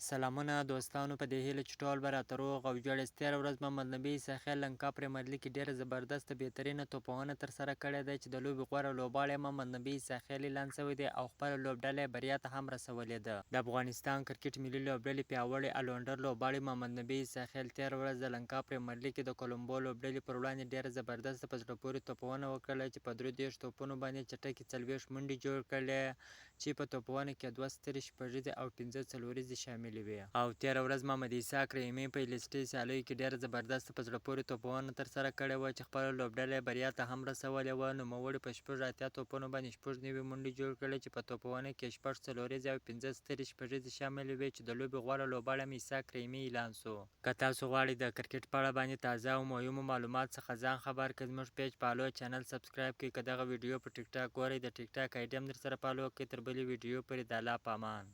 سلامونه دوستانو، په دې هیله چې ټول به راته روغ او جوړ یاست. تېره ورځ محمد نبي عیسی خیل لنکا پریمر لیګ کې ډېره زبردسته بهترینه توپوهنه ترسره کړې ده، چې د لوبې غوره لوبغاړی محمد نبي عیسی خیل اعلان شوی دی او خپله لوبډله یې بریا ته هم رسولې ده. د افغانستان کرکټ ملي لوبډلې پیاوړی الونډر لوبغاړي محمد نبي عیسی خیل تېره ورځ د لنکا پریمر لیګ کې د کولمبو لوبډلې پر وړاندې ډېره زبردسته په زړه پورې توپوهنه وکړله، چې په 33 توپونو باندې چټکې 40 منډې جوړ کړلې، چې په توپوهنه کې دوه سترې شپږیزې او پنځه څلوریزې شاملې وې. او تېره ورځ محمد عیسی کریمي په ایلیسټي سیالیو کې ډېره زبردسته په زړه پورې توپوهنه ترسره کړې وه، چې خپله لوبډله یې بریا ته هم رسولې وه. نوموړي په 86 توپونو باندې 96 منډې جوړ کړې، چې په توپوهنه کې یې شپږ څلوریزې او پنځه سترې شپږیزې شاملې وې، چې د لوبې غوره لوبغاړی هم عیسی کریمي اعلان شو. که تاسو غواړئ د کرکټ په اړه باندې تازه او مهمو معلومات څخه ځان خبر کړئ، زموږ پیج فالو، چینل سبسکرایب کړئ. که دغه ویډیو په ټیک ټاک ګورئ، د ټیک ټاک آیډي هم درسره فالو کړئ. تر بلې ویډیو پورې د الله په امان.